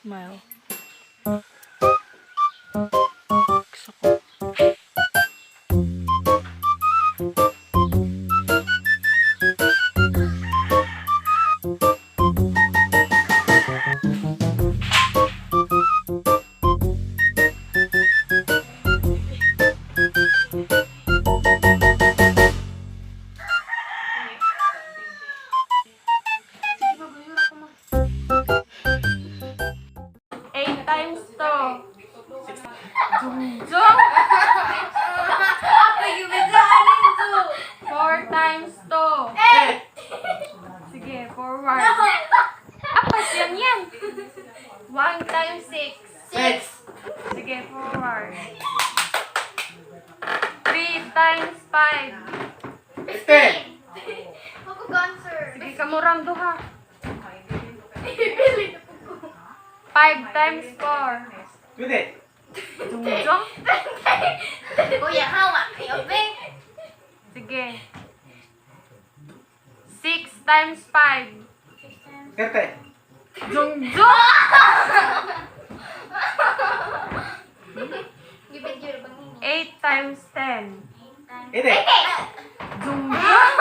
Smile. Gusto ko. Eight times two. Zung! Ako yung medyo anin to. Four times two. Eight! Sige, forward. Apas yan yan. One times six. Six. Sige, forward. Three times five. 15. Ako cancer. Sige, kamurang duha. Ibili na po ko. Five times four. 20. Zung. Kuya, hawa. Kayo, be. Sige. Six times five. 30. Zung, zung. Gibid yun, bang hini. Eight times 10. 80. Zung, zung.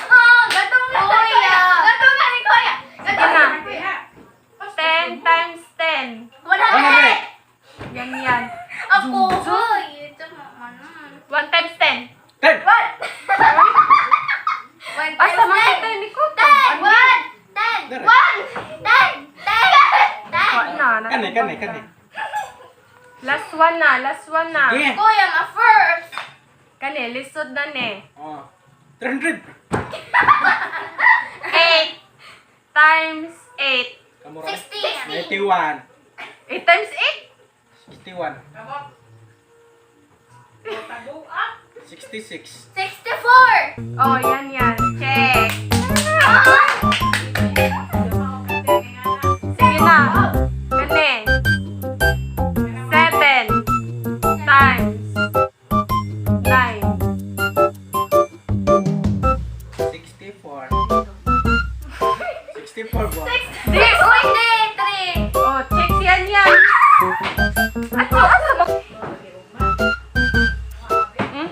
Ah, gatong na kuya. Gatong na ni kuya. Sige na. 10 times 10. 100. Yan yan. Ako, hoy. Ito mo, ano. 1 times 10. 10. One. One Asa times man ten. kita ni ko? 10. One. 10. Dere. One. 10. 10. 10. Wa na. Kani, kani, kani. Last one na, last one na. Sige. Kuya, ma first. Kani, lisod na ni. Oh. 300. 8 times 8. Kamura. 60. 91. 8 times 8? 61. 66. 64. Oh, yan yan. Check. Sige na. Kani. 7 times 9. 64. 64 ba? Di, Uy, hindi. 3. Oh, check yan yan. Ato, asa ba? Hmm?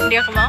Hindi ako mo?